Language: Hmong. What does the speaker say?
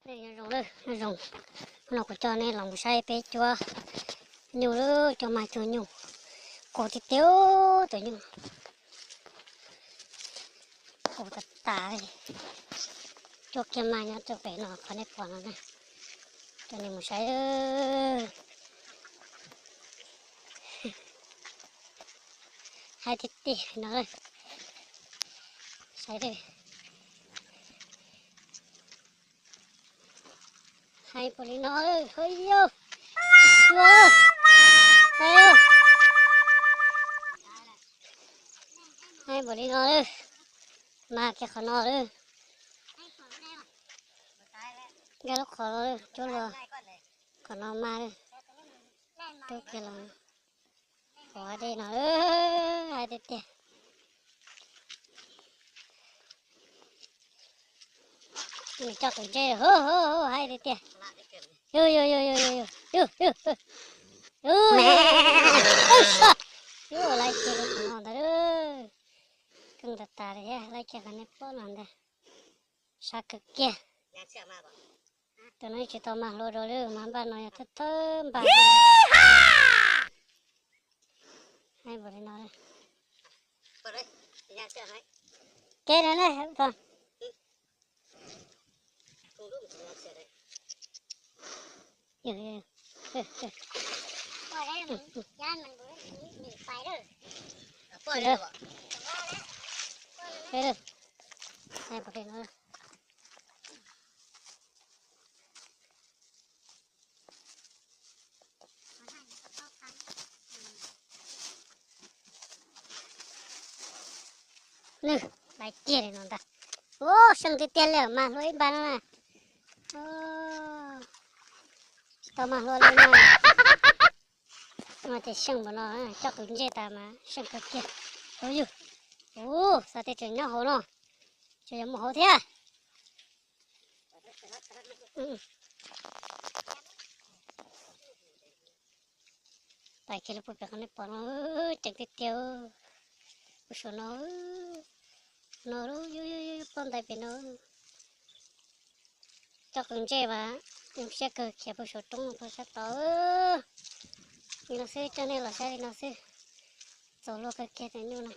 Nej nyob zoo, nyob zoo. Hnub no kuv coj nej los mus saib peb cuab nyuj, cuab mag cuag nyuj. Qus tiag tiag tus nyuj. Qus tas tas li. Cuab kiag mag nyob rau pem no qhov nej pom no na. Coj nej mus saib. Haib tiag tiag no. Saib. Haib npaum li no, hos yog, haib npaum li no, mag kiag qhov no lawm. Nkag lub qhov no, cuab los qhov no mag lawm. Cuab kiag los qhov dej no, haib tiag tiag. Nws coj tus ntsej, haib tiag tiag. Yus, yus, yus, yus, yus, yus, yus, yus, yus, laib kiag qhov no ntag. Keej tas tas li thiab, laib kiag qhov nej pom no ntag. Sab kawg kiag. Tus no tsis tau mag hlua rau lawm, mag npaj no yog thawj thawj npaj. Haib npaum li no. Kev no ne, Nws lais kiag li no ntag. Ua seej tiag tiag li, mag hlua ib npag no na. Tsis tau mag hlua li no. Mas tias seej npaum no, coj tus ntsej tas mas seej kawg kiag. Ua yug, ua xav tias tseem nyob hauv no, tseem yuav mus hauv thiab. Tais kiag lub pug pem qhov nej pom no, ceev tiag tiag. Puag saum no, no lub, yus, yus, yus, pob ntais pem no. Coj qws ntsej mas zoo siab kawg, khiav puag saum roob puag sab tod. Li no xwb, coj nej los saib li no xwb. Txaus luag kawg kiag tus nyuj no.